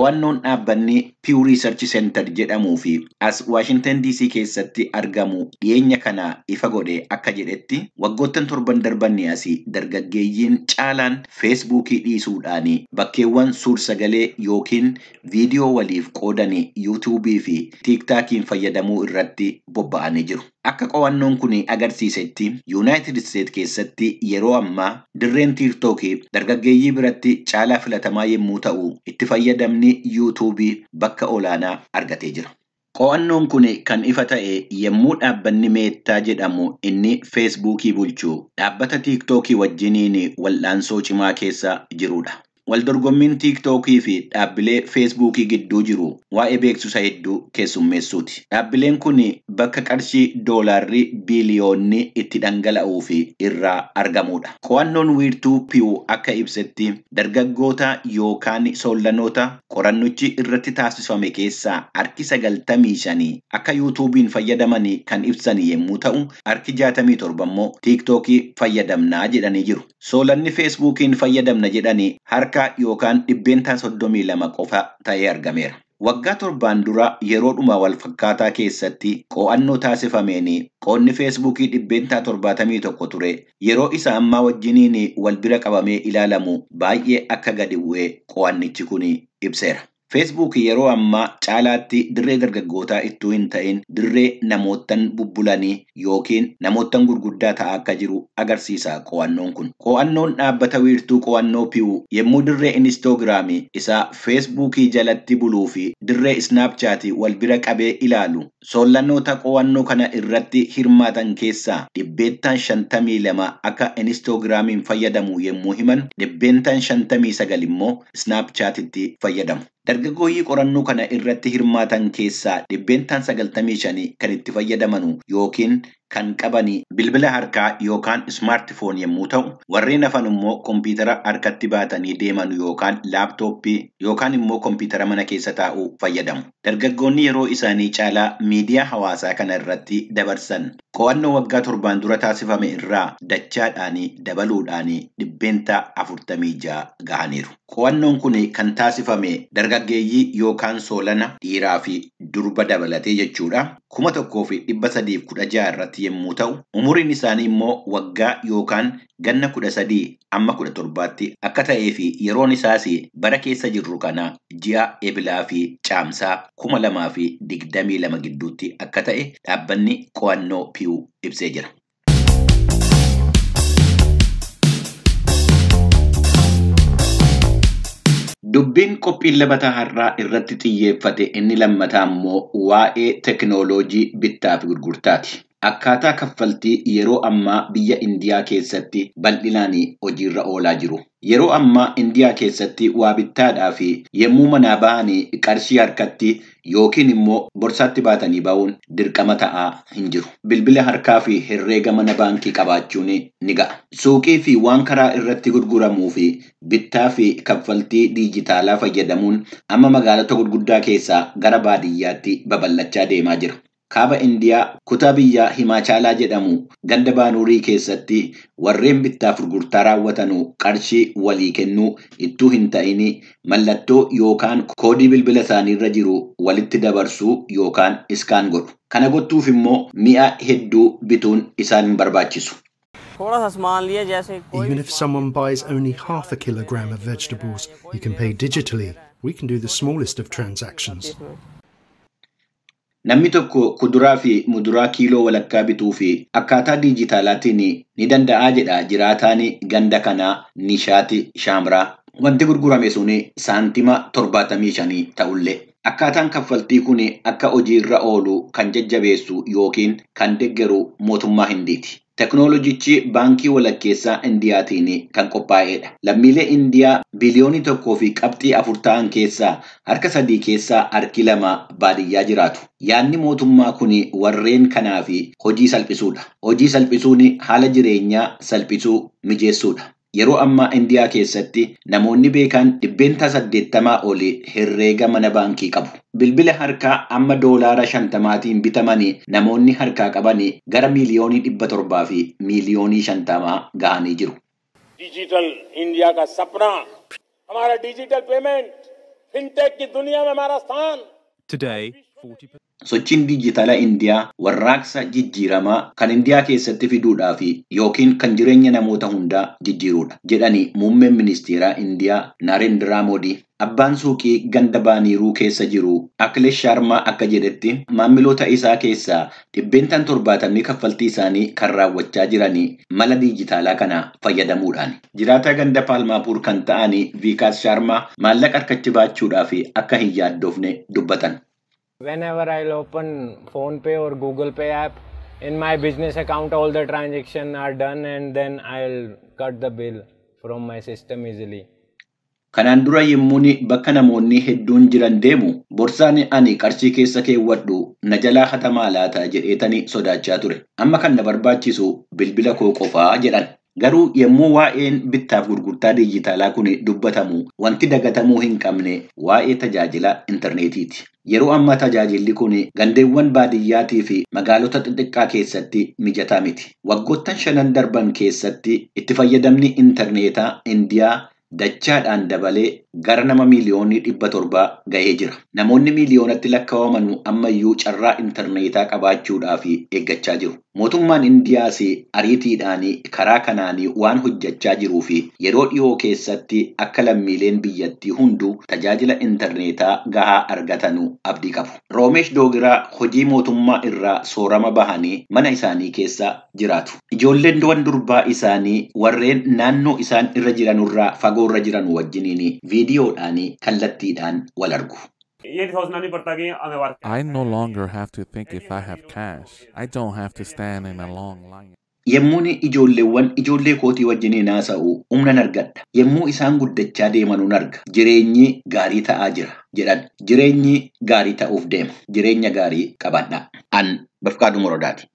Qo'annoon dhaabbanni Pew Research Center jedhamuu fi as Waashingtan DC keessatti argamu dhiyeenya kana ifa godhe akka jedhetti, waggoottan 7 darbanii asii dargaggeeyyiin caalaan Feesbuukii dhiisuudhaan bakkeewwan suur-sagalee yookiin viidiyoo waliif qoodan Yuutuubii fi Tiiktaakiin fayyadamuu irratti bobba'anii jiru. Akka qo'annoon kun agarsiisetti, Yuunaayitid Isteet keessatti yeroo ammaa dirreen Tiiktookii dargaggeeyyii biratti caalaa filatamaa yommuu ta'u, itti fayyadamni Yuutuubii bakka olaanaa argatee jira. Qo'annoon kun kan ifa ta'e yommuu dhaabbanni Meettaa jedhamu inni Feesbuukii bulchu dhaabbata Tiiktookii wajjiniin wal'aansoo cimaa keessa jirudha. Waldorgommiin Tiiktookii fi dhaabbilee Feesbuukii gidduu jiru waa'ee beeksisa hedduu keessummeessuuti. Dhaabbileen kun bakka qarshii doolaarri biiliyoonni itti dhangala'uu fi irraa argamudha. Qo'annoon wiirtuu Pew akka ibsetti, dargaggoota yookaan soollanoota qorannichi irratti taasifame keessaa harki 95 akka Yuutuubiin fayyadaman kan ibsan yommuu ta'u, harki 67 immoo Tiiktookii fayyadamnaa jedhanii jiru. Soolanni Feesbuukiin fayyadamna jedhanii harka yookaan 32% qofa ta'ee argameera. Waggaa 7n dura yeroodhuma wal fakkaataa keessatti qo'annoo taasifameen qoonni Feesbuukii 71% ture, yeroo isa ammaa wajjiniin wal bira qabamee ilaalamu baay'ee akka gadi bu'ee qo'annichi kun ibseera. Feesbuuk yeroo ammaa caalaatti dirree dargaggootaa ittuu hin ta'in dirree namoottan bubbulanii yookiin namoottan gurguddaa ta'aa akka jiru agarsiisa qo'annoon kun. Qo'annoon dhaabbata wiirtuu qo'annoo Pew yommuu dirree Inistoogiraamii isa Feesbuukii jalatti buluu fi dirree Isnaapchaatii wal bira qabee ilaalu, soollanoota qo'annoo kana irratti hirmaatan keessaa 52% akka Inistoogiraamiin fayyadamu yommuu himan, 59% immoo Isnaapchaatitti fayyadamu. Dargaggooyyii qorannoo kana irratti hirmaatan keessaa 95% kan itti fayyadaman yookiin kan qaban bilbila harkaa yookaan ismaartifoon yommuu ta'u, warreen hafan immoo kompiitara harkatti baatanii deeman yookaan laaptooppii yookaan immoo kompiitara mana keessa taa'uu fayyadamu. Dargaggoonni yeroo isaanii caalaa miidiyaa hawaasaa kana irratti dabarsan qo'annoo waggaa 7n dura taasifame irraa dachaadhaan dabaluudhaan 46% gahaniiru. Qo'annoon kun kan taasifame dargaggeeyyii yookaan soolana dhiiraa fi durba dabalatee jechuudha. 1316 irratti yommuu ta'u, umuriin isaanii immoo waggaa yookaan ganna 13 amma 17tti akka ta'ee fi yeroon isaas bara keessa jirru kana ji'a Ebilaa fi Caamsaa 2022 gidduutti akka ta'e dhaabbanni qo'annoo Pew ibsee jira. Dubbiin qophiin labataa har'aa irratti xiyyeeffate inni lammataa immoo waa'ee teknooloojii bittaa fi gurgurtaati. Akkaataa kaffaltii yeroo ammaa biyya Indiyaa keessatti bal'inaan hojiirra oolaa jiru. Yeroo ammaa Indiyaa keessatti waa bittaadhaa fi yommuu manaa bahanii qarshii harkatti yookiin immoo borsaatti baatanii ba'uun dirqama ta'aa hin jiru. Bilbila harkaa fi herreega mana baankii qabaachuun ni ga'a. Suuqii fi waan karaa irratti gurguramuu fi bittaa fi kaffaltii diijitaalaa fayyadamuun amma magaalota gurguddaa keessaa gara baadiyyaatti babal'achaa deemaa jira. Kaaba Indiyaa kutaa biyya Himaachalaa jedhamu ganda Baanurii keessatti warreen bittaaf gurgurtaa raawwatanu qarshii walii kennuu ittuu hin ta'in mallattoo yookaan koodii bilbila isaaniirra jiru walitti dabarsuu yookaan iskaan godhu. Kana gochuuf immoo mi'a hedduu bituun isaan hin barbaachisu. Even if someone buys only half a kilogram of vegetables, you can pay digitally. We can do the smallest of transactions. Namni tokko kuduraa fi muduraa kiiloo walakkaa bituu fi akkaataa diijitaalaatiin ni danda'aa jedha jiraataan ganda kanaa Nishaati Shaamraa. Wanti gurgurame sun saantima 75 ta'ullee. Akkaataan kaffaltii kun akka hojiirra oolu kan jajjabeessu yookiin kan deeggaru mootummaa Hindiiti. Teknooloojichi baankii walakkeessaa Indiyaatiin kan qophaa'edha. Lammiilee Indiyaa biliyoonii 1.4 ta'an keessaa harka 3 keessaa harki 2 baadiyyaa jiraatu. Yaadni mootummaa kun warreen kanaaf hojii salphisuudha. Hojii salphisuun haala jireenyaa salphisuu mijeessuudha. Yeroo ammaa Indiyaa keessatti namoonni beekan 80% oli herreega mana baankii qabu. Bilbila harkaa amma doolaara 50tiin bitamanii namoonni harkaa qaban gara miiliyoonii 700 fi miiliyoonii 50 gahanii jiru. Digital India ka sapna, हमारा digital payment Fintech की दुनिया में हमारा स्थान Today, 40 Sochiin diijitaalaa Indiyaa warraaqsa jijjiiramaa kan Indiyaa keessatti fiduudhaa fi yookiin kan jireenya namoota hundaa jijjiirudha jedhani muummeen ministeeraa Indiyaa Naarendraa Moodii. Abbaan suuqii ganda Baaniiruu keessa jiru Akilesh Sharmaa akka jedhetti, maamiloota isaa keessaa 70% kaffaltii isaanii kan raawwachaa jiranii mala diijitaalaa kana fayyadamuudhaan. Jiraataa ganda Paalmaapuur kan ta'an Viikaas Sharmaa maallaqa harkatti baachuudhaaf akka hin yaaddofne dubbatan. Whenever I'll open Phone Pay or Google Pay app, in my business account all the transactions are done and then I'll cut the bill from my system easily. Kanaan dura yemmuun bakka namoonni hedduun jiran deemu, borsaan ani qarshii keessa keewwadhu na jalaa hatamaa laata jedheetani sodaachaa ture. Amma kan na barbaachisu bilbila koo qofaa jedhan. Garuu yommuu waa'een bittaaf gurgurtaa diijitaalaa kun dubbatamu, wanti dagatamuu hin qabne waa'ee tajaajila intarneetiiti. Yeroo ammaa tajaajilli kun gandeewwan baadiyyaatii fi magaalota xixiqqaa keessatti mijataa miti. Waggoottan 5n darban keessatti itti fayyadamni intarneetaa Indiyaa dachaadhaan dabalee gara nama miiliyoonii 700 gahee jira. Namoonni miiliyoonatti lakkaa'aman ammayyuu carraa intarneetaa qabaachuudhaaf eeggachaa jiru. Mootummaan Indiyaas ariitiidhaan karaa kanaan waan hojjechaa jiruu fi yeroo dhiyoo keessatti akka lammiileen biyyattii hunduu tajaajila intarneetaa gahaa argatanu abdii qabu. Roomesh Doogiraa hojii mootummaa irraa soorama bahanii mana isaanii keessa jiraatu. Ijoolleen durbaa isaanii warreen naannoo isaan irra jiranurraa fagoo irra jiran wajjiniin viidiyoodhaan kallattiidhaan wal argu. I no longer have to think if I have cash. I don't have to stand in a long line. Yemmuun ijoolleewwan ijoollee kootii wajjiniin haasa'u humnan argadha. Yemmuu isaan guddachaa deemanuun arga. Jireenyi gaarii ta'aa jira jedhan. Jireenyi gaarii ta'uuf deema. Jireenya gaarii qabadha. An Bafqaaduu Morodaati.